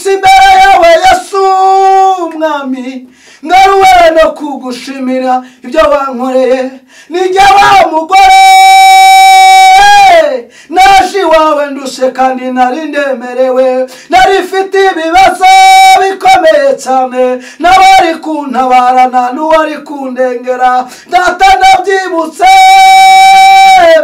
Ngarutse imbere yawe Yesu mwami, ngaruwe no kugushimira ibyo wankoreye. Nijye wa mugore naje iwawe ndushe kandi nari ndemerewe, nari mfite ibibazo bikomeye cyane, n'abari kuntabara nta n'uwari kundengera. Data ndabyibutse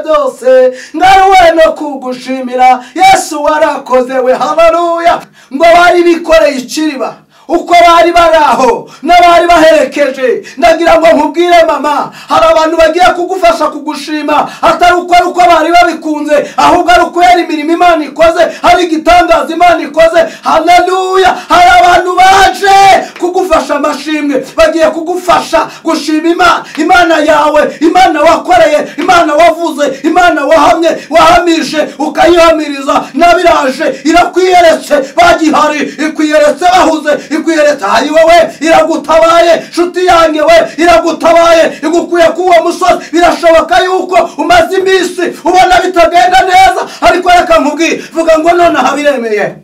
byose, ngaruwe no kugushimira Yesu warakoze we. Haleluya. Ngo bari bikoreye ikiriba, uko bari baraho n'abari baherekeje. Ndagira ngo nkubwire mama, hari abantu bagiye kugufasha kugushima, atari uko ari uko bari babikunze, ahubwo ari ukubera imirimo Imana ikoze, hari igitangaza Imana ikoze. Haleluya. Hari abantu baje kugufasha amashimwe, bagiye kugufasha gushima Imana, Imana yawe, Imana wakoreye, Imana wavuze, Imana wahamye, wahamije ukayihamiriza, nabiraje irakwiyeretse, bagihari ikwiyeretse, bahuze ikwiyeretse. Ayi wowe iragutabaye, nshuti yanjye we iragutabaye, igukuye k'uwo musozi. Birashoboka yuko umaze iminsi ubona bitagenda neza, ariko reka nkubwire, vuga ngo nonaha biremeye,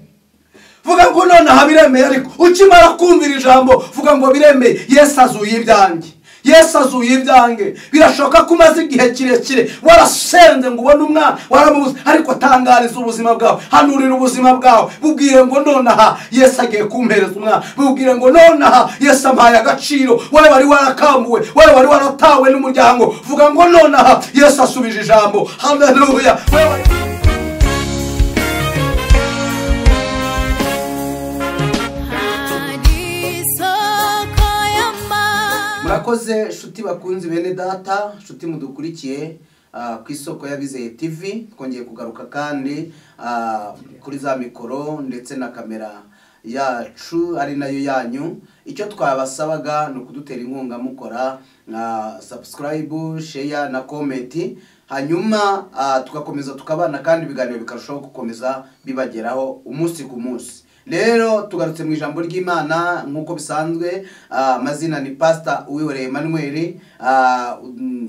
vuga ngo nonaha biremeye. Ariko ukimara kumvira ijambo, vuga ngo biremeye, Yesu azuye ibyanjye, Yesu azuye ibyanjye. Birashoboka ko umaze igihe kirekire warasenze ngo ubone umwana, waramubuze, ariko tangariza ubuzima bwawe, hanurira ubuzima bwawe, bubwire ngo nonaha Yesu agiye kumpereza umwana, bubwire ngo nonaha Yesu ampaye agaciro. Wowe wari warakambuwe, wowe wari waratawe n'umuryango, vuga ngo nonaha Yesu asubije ijambo. Haleluya. Murakoze nshuti bakunzi bene data, nshuti mudukurikiye ku isoko y'Abizeye TV. Twongeye kugaruka kandi kuri za mikoro ndetse na kamera yacu ari nayo yanyu. Icyo twabasabaga ni ukudutera inkunga mukora subscribe, share na comment, hanyuma tugakomeza tukabana kandi ibiganiro bikarushaho gukomeza bibageraho umunsi ku munsi. Rero tugarutse mu ijambo ry'Imana nk'uko bisanzwe. Amazina ni Pastor Uwihoreye Emmanuel.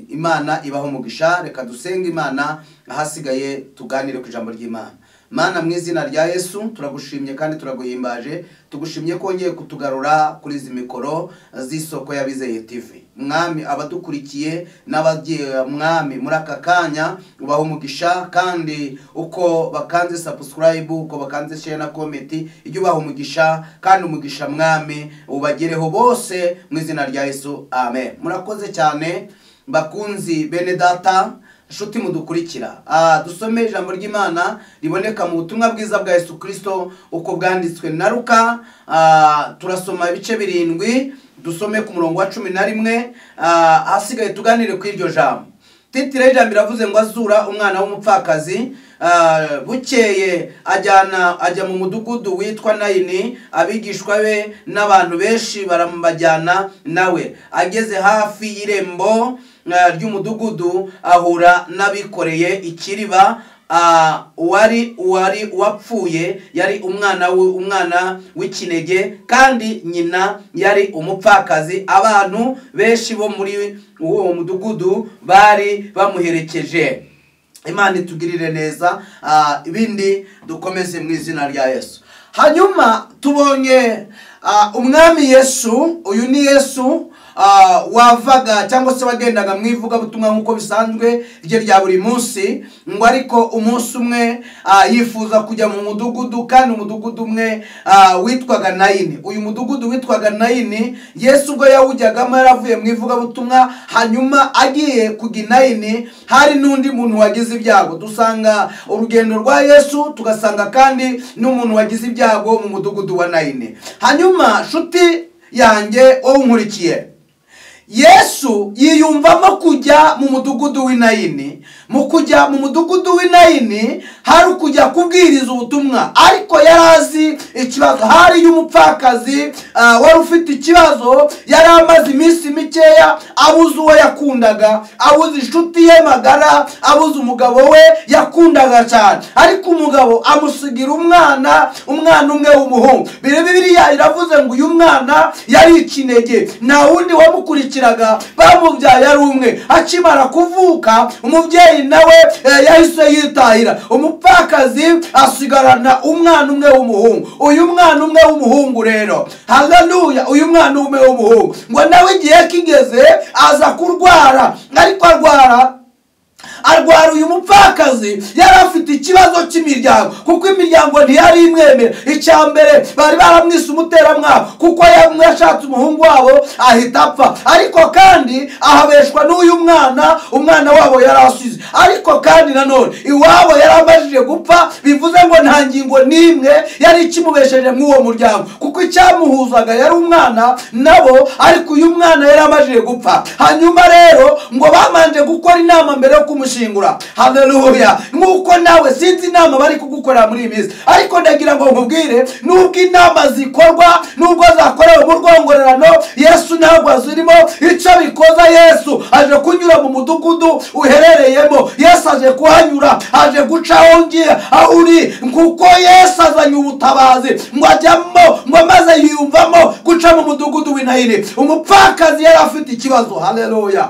Imana ibaho umugisha. Reka dusenge Imana, ahasigaye tuganire ku ijambo ry'Imana. Mana, mu izina rya Yesu turagushimye kandi turaguhimbaje, tugushimye ko wongeye kutugarura kuri izi mikoro z'isoko y'Abizeye TV. Mwami, abadukurikiye n'abagiye mwami muri aka kanya ubaho umugisha, kandi uko bakanze subscribe, uko bakanze share na comment, ijye ubaho umugisha, kandi umugisha mwami ubagereho bose mu izina rya Yesu, amen. Murakoze cyane bakunzi bene data, nshuti mudukurikira. Dusome ijambo ry'Imana riboneka mu butumwa bwiza bwa Yesu Kristo uko bwanditswe na Luka. Turasoma ibice 7, dusome ku murongo wa 11, ahasigaye tuganire ku iryo jambo. Titire y'ijambo iravuze ngo azura umwana w'umupfakazi. Bukeye ajya mu mudugudu witwa Nayini, abigishwa be n'abantu benshi baramubajyana nawe. Ageze hafi y'irembo ry'umudugudu ahura n'abikoreye ikiriba. Uwari wapfuye yari umwana w'ikinege, kandi nyina yari umupfakazi. Abantu benshi bo muri uwo mudugudu bari bamuherekeje. Imana itugirire neza, ibindi dukomeze mu izina rya Yesu. Hanyuma tubonye umwami Yesu. Uyu ni Yesu wavaga cyangwa se wagendaga mu ivugabutumwa nk'uko bisanzwe rye rya buri munsi, ngo ariko umunsi umwe yifuza kujya mu mudugudu, kandi umudugudu umwe witwaga Nayini. Uyu mudugudu witwaga Nayini, Yesu ubwo yawujyagamo yaravuye mu ivugabutumwa, hanyuma agiye kujya i Nayini hari n'undi muntu wagize ibyago. Dusanga urugendo rwa Yesu, tugasanga kandi n'umuntu wagize ibyago mu mudugudu wa Nayini. Hanyuma nshuti yanjye wowe unkurikiye, Yesu yiyumvamo kujya mu mudugudu w'Inayini. Mu kujya mu mudugudu w'Inayini hari ukujya kubwiriza ubutumwa, ariko yarazi ikibazo. Hari y'umupfakazi wari ufite ikibazo, yari amaze iminsi mikeya abuze uwo yakundaga, abuze inshuti ye magara, abuze umugabo we yakundaga cyane, ariko umugabo amusigira umwana umwe w'umuhungu. Bibiliya iravuze ngo uyu mwana yari ikinege, nta wundi wamukurikiraga, bamubyaye ari umwe. Akimara kuvuka umubyeyi Umubyeyi nawe yahise yitahira. Umupfakazi asigarana umwana umwe w'umuhungu. Uyu mwana umwe w'umuhungu rero, haleluya, uyu mwana umwe w'umuhungu ngo nawe igihe kigeze aza kurwara, ariko arwara. Uyu mupfakazi yari afite ikibazo cy'imiryango, kuko imiryango ntiyari imwemera. Icya mbere bari baramwise umuteramwabo, kuko yashatse umuhungu wabo ahita apfa, ariko kandi ahabeshwa n'uyu mwana, umwana wabo yari asize. Ariko kandi nanone iwabo yari amajije gupfa, bivuze ngo nta ngingo n'imwe yari ikimubesheje mw'uwo muryango, kuko icyamuhuzaga yari umwana nabo, ariko uyu mwana yari amajije gupfa. Hanyuma rero ngo bamanje gukora inama mbere yo kumushingura. Haleluya. Nkuko nawe sinzi inama bari kugukorera muri iyi minsi, ariko ndagira ngo nkubwire, nubwo inama zikorwa, nubwo zakorewe mu rwongorerano, Yesu ntabwo azirimo. Icyo bikoza, Yesu aje kunyura mu mudugudu uherereyemo, Yesu aje kuhanyura, aje guca aho ngiye aho uri, kuko Yesu azanye ubutabazi. Ngo ajyamo, ngo maze yiyumvamo guca mu mudugudu w'Inayini. Umupfakazi yari afite ikibazo. Haleluya.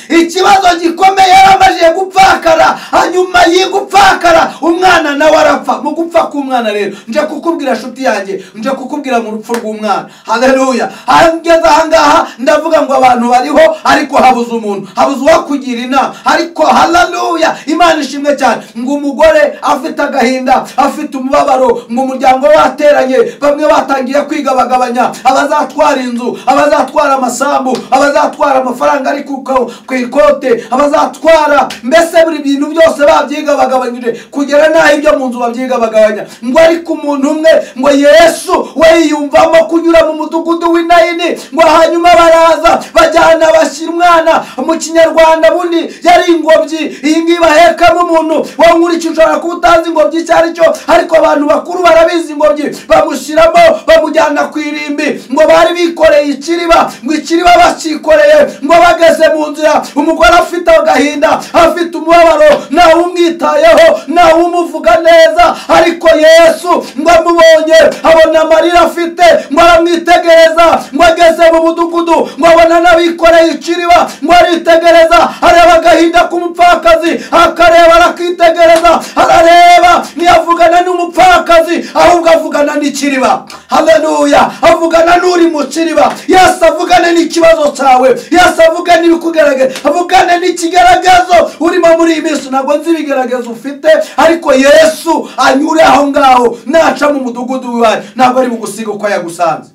Ikibazo gikomeye, yaramaze gupfakara. Hanyuma yigupfakara, umwana nawe arapfa. Mu gupfa k'umwana rero, nje kukubwira shuti yanjye, nje kukubwira mu rupfu rw'umwana. Haleluya. Hangeze ahangaha ndavuga ngo abantu bariho, ariko habuze umuntu, habuze uwakugira inama. Ariko haleluya, Imana ishimwe cyane. Ngo umugore afite agahinda, afite umubabaro, ngo umuryango wateranye, bamwe batangiye kwiga bagabanya, abazatwara inzu, abazatwara amasambu, abazatwara amafaranga ari ku ikote, abazatwara, mbese buri bintu byose babyiga bagabanyije, kugera naho ibyo mu nzu babyiga bagabanya. Ngo ariko umuntu umwe, ngo Yesu we yiyumvamo kunyura mu mudugudu w'Inayini. Ngo hanyuma baraza bajyana bashyira umwana. Mu kinyarwanda bundi yari ingobyi iyi ngiyi bahekamo umuntu. Wowe nkurikije ushobora kuba utazi ingobyi icyo ari cyo, ariko abantu bakuru barabizi ingobyi. Bamushyiramo bamujyana ku irimbi. Ngo bari bikoreye ikiriba, ngo ikiriba bakikoreye, ngo bageze mu nzira, umugore afite agahinda, afite umubabaro, ntawe umwitayeho, ntawe umuvuga neza. Ariko Yesu ngo amubonye, abona amarira afite, ngo aramwitegereza. Ngo ageze mu mudugudu, ngo abona n'abikoreye ikiriba, ngo aritegereza, areba agahinda k'umupfakazi, akareba, arakitegereza, arareba, ntiyavugana n'umupfakazi, ahubwo avugana n'ikiriba. Haleluya. Avugana n'uri mu kiriba. Yesu avugane n'ikibazo cyawe, Yesu avugane n'ibikugaragara, avugane n'ikigaragazo urimo muri iyi minsi. Ntabwo nzi ibigaragazo ufite, ariko Yesu anyure aho ngaho, naca mu mudugudu wawe, ntabwo ari bugusiga uko yagusanze.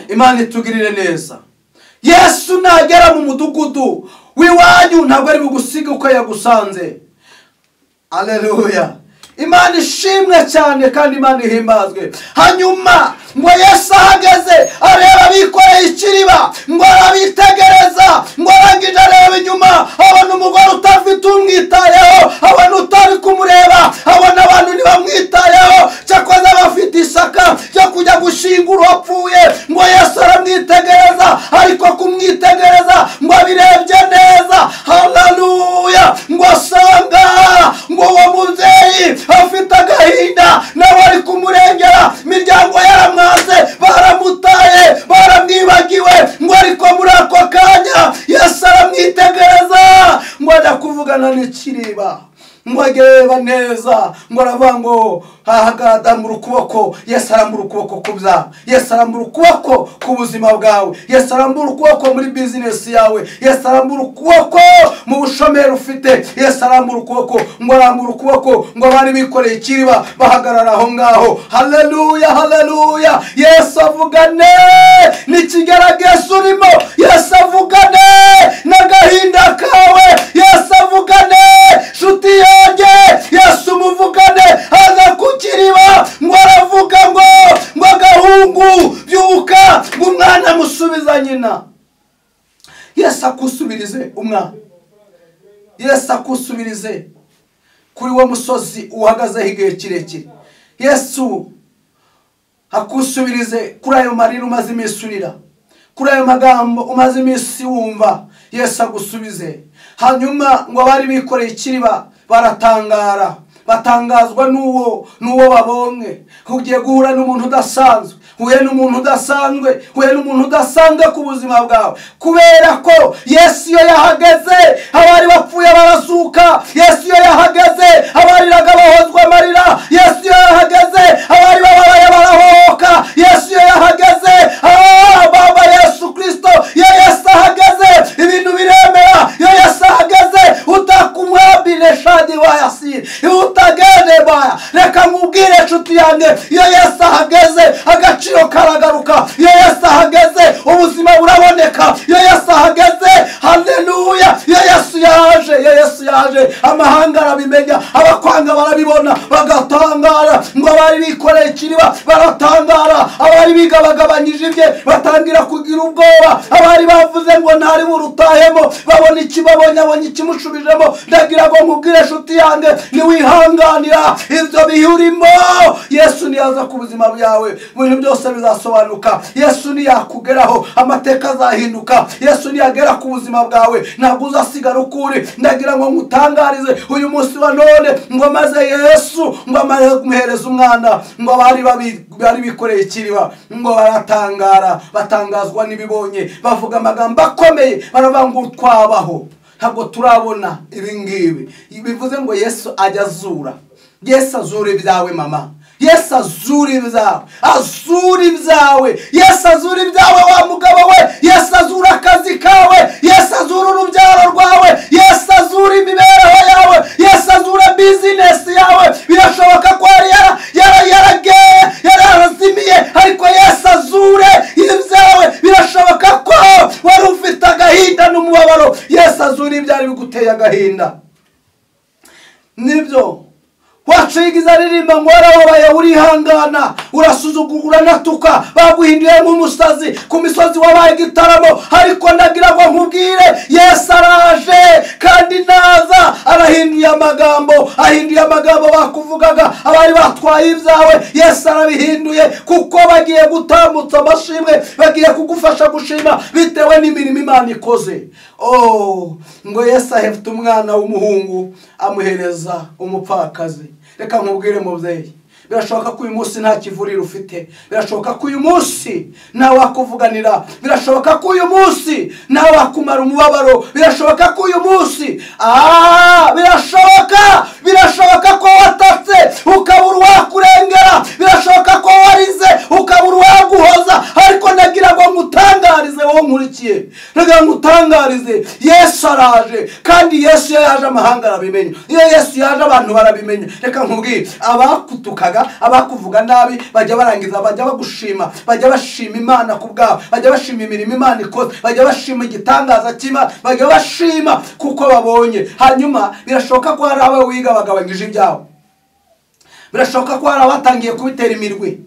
Imana itugirire neza. Yesu nagera mu mudugudu w'iwanyu, ntabwo ari bugusiga uko yagusanze. Haleluya. Imana ishimwe cyane kandi Imana ihimbazwe. Hanyuma ngo Yesu ahageze, areba abikoreye ikiriba, ngo arabitegereza, ngo arangije areba inyuma, abona umugore utafite umwitayeho, abona utari kumureba, abona abantu ntibamwitayeho, cyakoze bafite isaka ryo kujya gushingura uwapfuye. Ngo Yesu aramwitegereza, ariko kumwitegereza ngo abirebye neza, haleluya, ngo asanga ngo uwo mubyeyi afite agahinda, nawe ari kumurengera, imiryango yaramwanze, baramutaye, baramwibagiwe. Ngo ariko muri ako kanya Yesu aramwitegereza, ngo ajya kuvugana n'ikiriba, ngo areba neza, ngo aravuga ngo arambura ukuboko. Yesu arambura ukuboko ku byaha, Yesu arambura ukuboko ku buzima bwawe, Yesu arambura ukuboko muri bizinesi yawe, Yesu arambura ukuboko mu bushomeri ufite, Yesu arambura ukuboko. Ngo arambura ukuboko, ngo abari bikoreye ikiriba bahagarara aho ngaho. Haleluya, haleluya. Yesu avugane n'ikigaragazo urimo, Yesu avugane n'agahinda kawe, Yesu avugane nshuti yanjye, Yesu muvugane. Aza ku kiriba, ngo aravuga ngo agahungu byuka, ngo umwana amusubiza nyina. Yesu akusubirize umwana, Yesu akusubirize kuri wo musozi uhagazeho igihe kirekire. Yesu akusubirize kuri ayo marira umaze iminsi urira, kuri ayo magambo umaze iminsi wumva. Yesu agusubize. Hanyuma ngo abari bikoreye ikiriba baratangara, Batangazwa n'uwo babonye. Ugiye guhura n'umuntu udasanzwe, huye n'umuntu udasanzwe, huye n'umuntu udasanzwe ku buzima bwawe, kubera ko Yesu iyo yahageze abari bapfuye barazuka. Yesu iyo yahageze abariraga bahozwa amarira. Yesu iyo yahageze abari bababaye barahohoka. Yesu iyo yahageze, Baba Yesu Kristo, iyo Yesu ahageze ibintu biremera. Iyo Yesu ahageze utakumwambire shadi wayasiri utagende baya. Reka nkubwire nshuti yanjye, iyo Yesu ahageze agaciro karagaruka. Iyo Yesu ahageze ubuzima buraboneka. Iyo Yesu ahageze, haleluya, iyo Yesu yaje, iyo Yesu yaje amahanga arabimenya, abakwanga barabibona bagatangara. Ngo abari bikoreye ikiriba baratangara, abari bigabagabanyije ibye batangira kugira ubwoba, abari bavuze ngo ntari burutahemo babona ikibabonye, abonye ikimushubijemo. Ndagira ngo nkubwire nshuti yanjye, niwihanganira ibyo bihe urimo, Yesu niyaza ku buzima bwawe ibintu byose bizasobanuka. Yesu niyakugeraho amateka azahinduka. Yesu niyagera ku buzima bwawe ntabwo uzasigara ukuri. Ndagira ngo nkutangarize uyu munsi wa none ngo maze Yesu ngo amare kumuhereza umwana, ngo abari bari bikoreye ikiriba ngo baratangara, batangazwa n'ibibonye, bavuga amagambo akomeye, baravuga ngo twabaho ntabwo turabona ibi ngibi. Bivuze ngo Yesu ajya azura. Yesu azura ibyawe mama, Yesu azura ibyawe, azura ibyawe. Yesu azura ibyawe wa mugabo we. Yesu azura akazi kawe. Yesu azura urubyaro rwawe. Yesu azura imibereho yawe. Yesu azura bizinesi yawe. Birashoboka ko yari yarazimiye, ariko Yesu azure ibyawe. Birashoboka ko wari ufite agahinda n'umubabaro, Yesu azura ibyari biguteye agahinda. Nibyo wacigiza aririmba ngo warababaye urihangana, urasuzugura, uranatuka, baguhinduye nk'umusazi, ku misozi wabaye igitaramo. Ariko ndagira ngo nkubwire, Yesu araje, kandi naza arahinduye amagambo, ahinduye amagambo bakuvugaga, abari batwaye ibyawe Yesu arabihinduye, kuko bagiye gutambutsa amashimwe, bagiye kugufasha gushima bitewe n'imirimo Imana ikoze. Oh, ngo Yesu ahefite umwana w'umuhungu amuhereza umupfakazi. Reka nkubwire mubyeyi, birashoboka ko uyu munsi nta kivuriro ufite, birashoboka ko uyu munsi nta wakuvuganira, birashoboka ko uyu munsi nta wakumara umubabaro, birashoboka ko uyu munsi birashoboka ko watatse ukabura uwakurengera, birashoboka ko warize ukabura uwaguhoza. Ariko ndagira ngo nkutangarize wowe nkurikiye, ndagira ngo nkutangarize, Yesu araje. Kandi Yesu iyo yaje amahanga arabimenya, iyo Yesu yaje abantu barabimenya. Reka nkubwire, abakutukaga, abakuvuga nabi bajya barangiza bajya bagushima, bajya bashima Imana ku bwabo, bajya bashima imirimo Imana ikoze, bajya bashima igitangaza cy'Imana, bajya bashima kuko babonye. Hanyuma birashoboka ko hari abo wiga bagabanyije ibyabo, birashoboka ko hari abatangiye kubitera imirwi,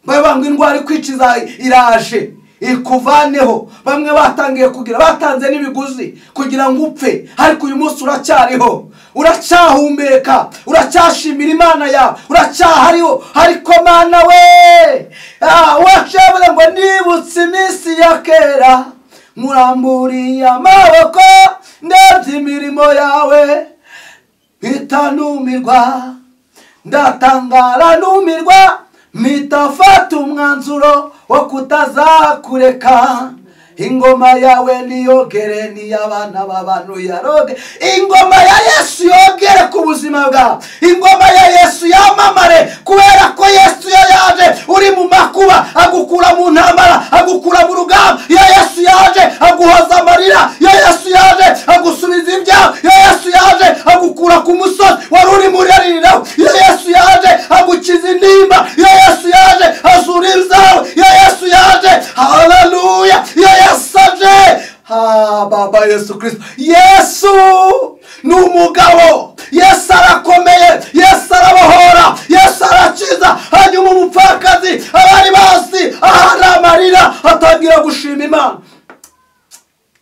banga indwara ikwikiza iraje ikuvaneho, bamwe batangiye kugira, batanze n'ibiguzi kugira ngo upfe, ariko uyu munsi uracyariho, uracyahumeka, uracyashimira Imana yawe, uracyahariho. Ariko Mana we, waciye ngo nibutse iminsi ya kera, nkuramburiye amaboko ndebye imirimo yawe, mpita numirwa, ndatangara numirwa, mpita mfata umwanzuro wo kutazakureka. Ingoma yawe niyogere, niy'abana b'abantu yaroge. Ingoma ya Yesu yogere ku buzima bwawe, ingoma ya Yesu yamamare, kubera ko Yesu iyo yaje uri mu makuba agukura mu ntambara, agukura mu rugamba. Iyo Yesu yaje aguhoza amarira, iyo Yesu yaje agusubiza ibyawe, iyo Yesu yaje agukura ku musozi wari urimo uraririraho, iyo Yesu yaje agukiza intimba, iyo Yesu yaje azura ibyawe, iyo Yesu yaje, haleluya, iyo Yesu aje, Baba Yesu Kristo. Yesu ni umugabo, Yesu arakomeye, Yesu arabohora, Yesu arakiza. Hanyuma umupfakazi abari bazi ahari amarira atangira gushima Imana.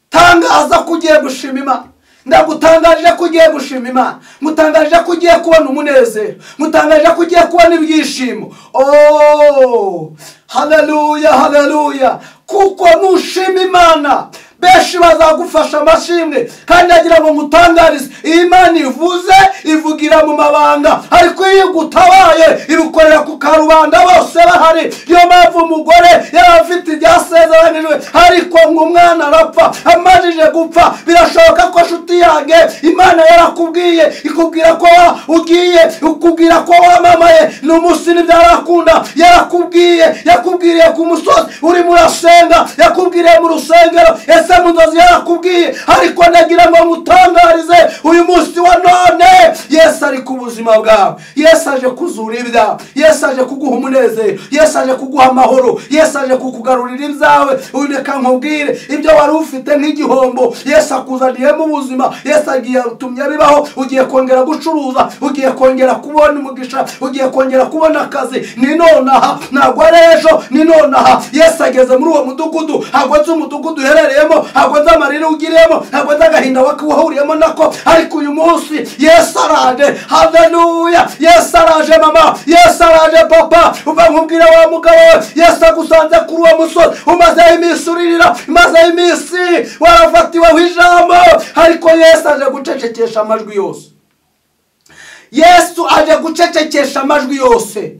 Tangaza ko ugiye gushima Imana. Ndagutangarije ko ugiye gushima Imana, mutangarije ko ugiye kubona umunezero, mutangarije ko ugiye kubona ibyishimo. Oh, haleluya, haleluya! Kuko nushima Imana Benshi bazagufasha amashimwe. Kandi agira ngo ngutangarize, Imana ivuze ivugira mu mabanga, ariko iyo igutabaye ibikorera ku karubanda bose bahari. Niyo mpamvu umugore yari afite ibyasezeranijwe, ariko ngo umwana arapfa. Amajije gupfa, birashoboka ko nshuti yanjye Imana yarakubwiye, ikubwira ko ugiye, ikubwira ko wamamaye, n'umunsi ntibyarakunda. Yarakubwiye, yakubwiriye ku musozi urimo urasenga, yakubwiriye mu rusengero, ese mu nzozi yarakubwiye. Ariko ndagira ngo ngutangarize uyu munsi wa none, Yesu ari ku buzima bwawe. Yesu aje kuzura ibyawe, Yesu aje kuguha umunezero, Yesu aje kuguha amahoro, Yesu aje kukugarurira ibyawe. Reka nkubwire, ibyo wari ufite nk'igihombo Yesu akuzaniyemo ubuzima. Yesu agiye atumye bibaho. Ugiye kongera gucuruza, ugiye kongera kubona umugisha, ugiye kongera kubona akazi. Ni nonaha, ntabwo ari ejo, ni nonaha. Yesu ageze muri uwo mudugudu. Ntabwo nzi umudugudu uherereyemo, ntabwo nzi amarira ugiriyemo, ntabwo nzi agahinda wahuriyemo nako, ariko uyu munsi Yesu araje. Haleluya! Yesu araje mama, Yesu araje papa. Uva nkubwira wa mugabo we, Yesu agusanze kuri uwo musozi umazeho iminsi uririra, umazeho iminsi warafatiweho ijambo, ariko Yesu aje gucecekesha amajwi yose. Yesu aje gucecekesha amajwi yose.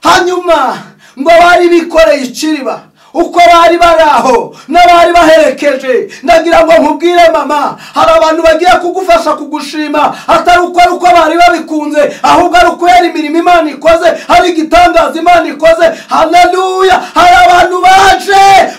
Hanyuma ngo bari bikoreye ikiriba, uko bari baraho n'abari baherekeje. Ndagira ngo nkubwire mama, hari abantu bagiye kugufasha kugushima, atari uko ari uko bari babikunze, ahubwo ari ukubera imirimo Imana ikoze, hari igitangaza Imana ikoze. Haleluya! Hari abantu baje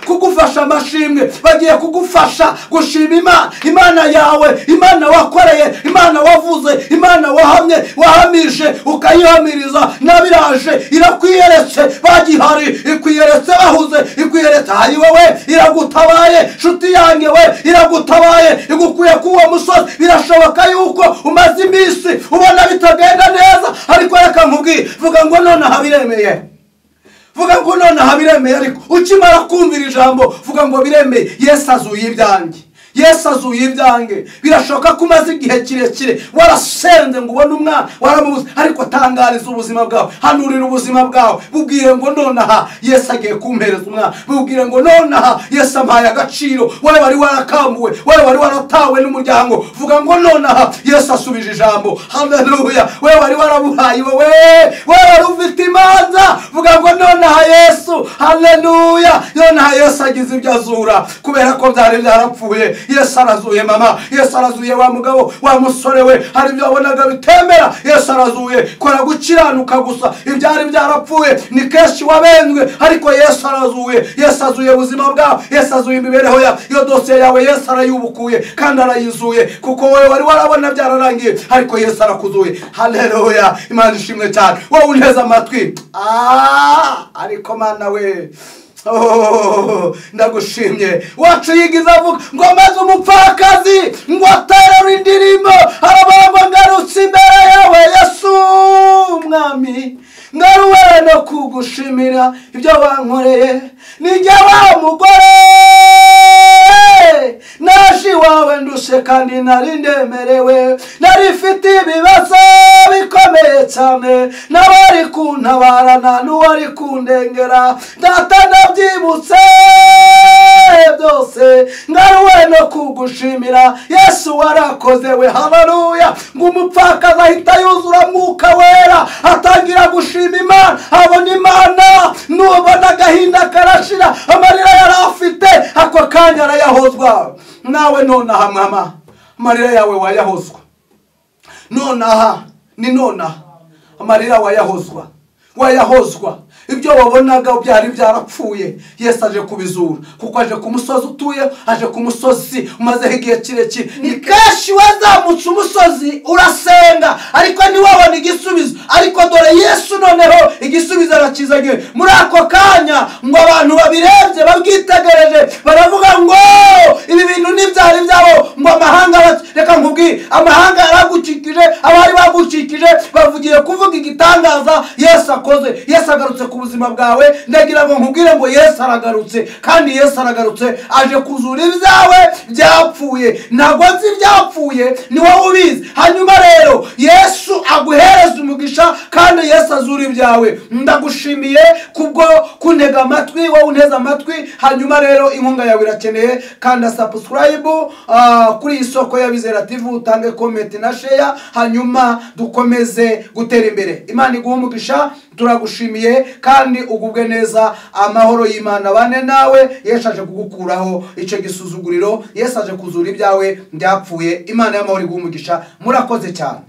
kugufasha amashimwe, bagiye kugufasha gushima Imana, Imana yawe, Imana wakoreye, Imana wavuze, Imana wahamye, wahamije ukayihamiriza, nabiraje irakwiyeretse, bagihari ikwiyeretse, bahuze ikwiyeretse. Ayi wowe iragutabaye, nshuti yanjye we iragutabaye, igukuye ku uwo musozi. Birashoboka yuko umaze iminsi ubona bitagenda neza, ariko reka nkubwire, vuga ngo nonaha biremeye. Vuga ngo nonaha biremeye. Ariko ukimara kumvira ijambo, vuga ngo biremeye. Yesu azuye ibyanjye, Yesu azuye ibyanjye. Birashoboka ko umaze igihe kirekire warasenze ngo ubone umwana, waramubuze, ariko tangariza ubuzima bwawe, hanurira ubuzima bwawe, bubwire ngo nonaha Yesu agiye kumpereza umwana, bubwire ngo nonaha Yesu ampaye agaciro. Wowe wari warakambuwe, wowe wari waratawe n'umuryango, vuga ngo nonaha Yesu asubije ijambo. Haleluya! Wowe wari warabuhaye, wowe wari ufite imanza, vuga ngo nonaha Yesu, haleluya, nonaha Yesu agize ibyo azura, kubera ko byari byarapfuye. Yesu arazuye mama, Yesu arazuye wa mugabo, wa musore we. Hari ibyo wabonaga bitemera, Yesu arazuye. Kora gukiranuka gusa, ibyari byarapfuye ni kenshi wabenzwe, ariko Yesu arazuye. Yesu azuye ubuzima bwawe, Yesu azuye imibereho yawe, iyo dosiye yawe Yesu arayubukuye kandi arayizuye, kuko wowe wari warabona byararangiye, ariko Yesu arakuzuye. Haleluya! Imana ishimwe cyane. Wowe unteze amatwi, ariko Mana we, Oh, ndagushimye. Wacu yigize avuga ngo maze umupfakazi ngo aterere indirimbo, aravuga ngo ngarutse imbere yawe Yesu mwami, ngaruwe no kugushimira ibyo wankoreye. Nijye wa mugore naje iwawe ndushe kandi nari ndemerewe, nari mfite ibibazo bikomeye cyane, n'abari kuntabara nta n'uwari kundengera. Data ndabyibutse byose, ngaruwe no kugushimira Yesu warakoze we. Haleluya! Ngo umupfakazi ahita yuzura Mwuka Wera, atangira gushima Imana, abona Imana, nubona agahinda karashira, amarira yari afite ako kanya arayahozwa. Nawe nonaha mama, amarira yawe wayahozwa. Nonaha ni nonaha, amarira wayahozwa, wayahozwa. Ibyo wabonaga byari byarapfuye, Yesu aje kubizura, kuko aje ku musozi utuye, aje ku musozi umazeho igihe kirekire. Ni kenshi wazamutse umusozi urasenga, ariko ntiwabona igisubizo, ariko dore Yesu noneho igisubizo arakizanye. Muri ako kanya ngo abantu babirebye babwitegereje, baravuga ngo ibi bintu ntibyari byabo, ngo amahanga. Reka Reka nkubwire, amahanga yaragukikije, abari bagukikije bavugiye kuvuga igitangaza Yesu akoze. Yesu agarutse ku buzima bwawe. Ndagira ngo nkubwire ngo Yesu aragarutse, kandi Yesu aragarutse aje kuzura ibyawe byapfuye. Ntabwo nzi ibyapfuye, ni wowe ubizi. Hanyuma rero Yesu aguhereza umugisha, kandi Yesu azura ibyawe. Ndagushimiye kubwo kuntega amatwi, wowe unteze amatwi. Hanyuma rero inkunga yawe irakeneye. Kanda subscribe kuri Isoko y'Abizera TV, utange comment na share, hanyuma dukomeze gutera imbere. Imana iguhe umugisha, turagushimiye kandi ugubwe neza. Amahoro y'Imana bane nawe. Yesu aje kugukuraho icyo gisuzuguriro, Yesu aje kuzura ibyawe byapfuye. Imana y'amahoro iguhe umugisha. Murakoze cyane.